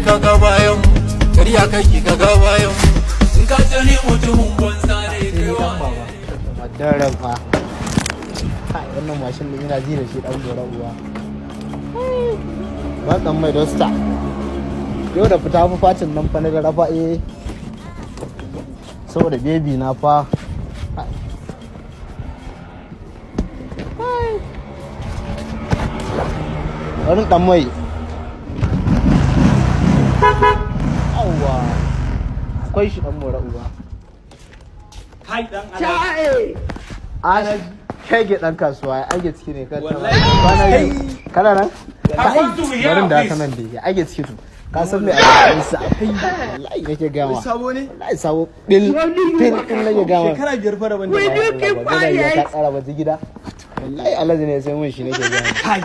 Ka ga bayan mu, kariya kake ka ga bayan mu. In ka tani mutumin banza ne kai wa. Madaran fa. Kai, wannan mashin din ina ji da shi dan gora uwa. Ba dan mai dosta. Yau da fita fa fatin nan fa na ga rafa eh. Saboda baby na fa. Kai. Kai. Wani dan mai. Yawwa. Akwai shi dan mora uba. Kai dan Alhaji. Ana kege dan kasuwa ya age ciki ne kan Wallahi. kwana biyu. Kana nan? I want to hear Barin da this. ta nan da ya age ciki to. Ka san me a yi sa? Wallahi nake gama. Sabo ne? Wallahi sabo bil bil din nake gama. Shekara 5 fara ban da Will you keep quiet? Ka tsara ba gida. Wallahi Alhaji ne sai mun shi nake gama. Kai.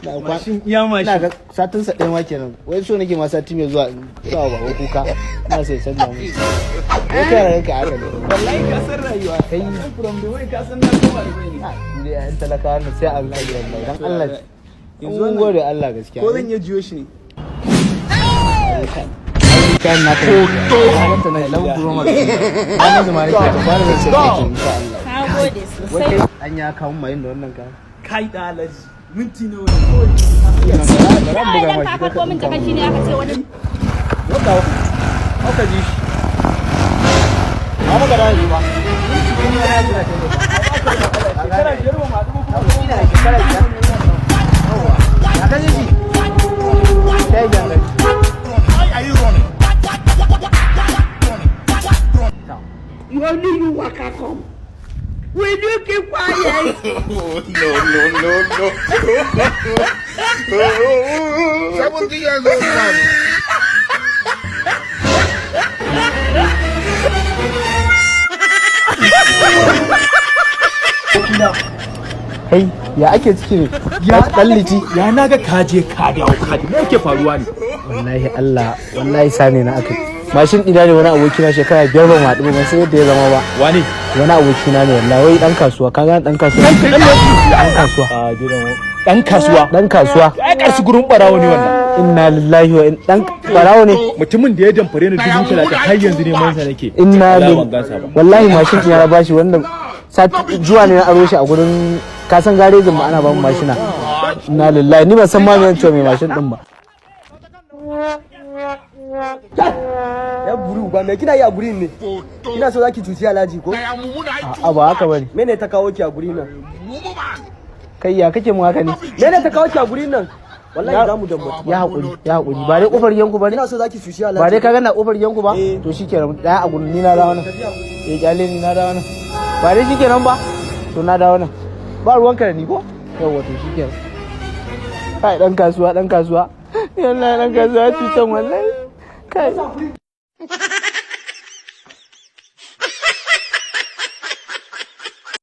Mashin iya Ina mashin. ga satin sa ɗaya ma kenan. Wai so nake ma sati mai zuwa in sa wa baba kuka. Ina sai canza mun. Wai kai ranka haka ne. Wallahi ka san rayuwa. Kai. From the way ka san na koma da bai ne. Ni dai ƴan talakawa ne sai an kai wallahi dan Allah. Yanzu Mun wannan- gode Allah gaskiya. Ko zan iya jiyo shi ne? Kayan naka ne. Wata na 11 Pro Max. Wani zuma nake ta fara zan sai kake insha Allah. Na gode Wai sosai. kai an ya kawo mayin da wannan kayan. Kai dan Alhaji. Minti nawa ne kawai? Bara mu buga Idan ma ka shi. karɓo min jaka shine aka ce wani Wanda aka ji shi. Ba maka da shi ba. Shekara 5 ba mu haɗu ba kuma. Ina shekara 5. Ya kaje shi? Kai ganga. Why are you running? Only you waka come. Will you keep quiet? No, no, no, no. 70 years old man. Kai, ya ake ciki ne? Ya Dan liti. Ya naga ka je ka dawo ka je. Me yake faruwa ne? Wallahi Allah, wallahi sane na aka. Mashin ɗina ne wani abokina shekara 5 ba mu haɗu ba, ban san yadda ya zama ba. Wane? Wani abokina ne wallahi, wai dan kasuwa, ka gane dan kasuwa? Dan kasuwa. A gidan dan kasuwa. Dan kasuwa. Ai karsu gurin barawo ne wannan. Inna lillahi wa inna, dan barawo ne. Mutumin da ya damfare ni 30,000 har yanzu neman sa nake. Inna Wallahi ban gansa ba. Wallahi mashin ɗina na bashi wannan sati zuwa ne na aro shi a gurin kasan garejin mu ana ba mu mashina. Inna lillahi, ni ban san ma me cewa mai mashin din ba. Ya buru ba me kina yi a gurin ne? Kina so zaki cuci Alhaji ko? A'a, ba haka bane. Mene ta kawo ki a gurin nan? Kai, ya kake mu haka ne? Mene ta kawo ki a gurin nan? Wallahi za mu dambatu. Ya haƙuri, ya haƙuri. Ba dai kofar gidanku ba ne? Kina so zaki cuci Alhaji. Ba dai ka gana kofar gidanku ba? Eh. To shikenan, daya a gurin ni na dawo nan. Eh, kyale ni na dawo nan. Ba dai shikenan ba? To na dawo nan. Ba ruwanka da ni ko? Yawwa, to shikenan. Kai dan kasuwa, dan kasuwa. Wallahi dan kasuwa cutan wallahi. Kai.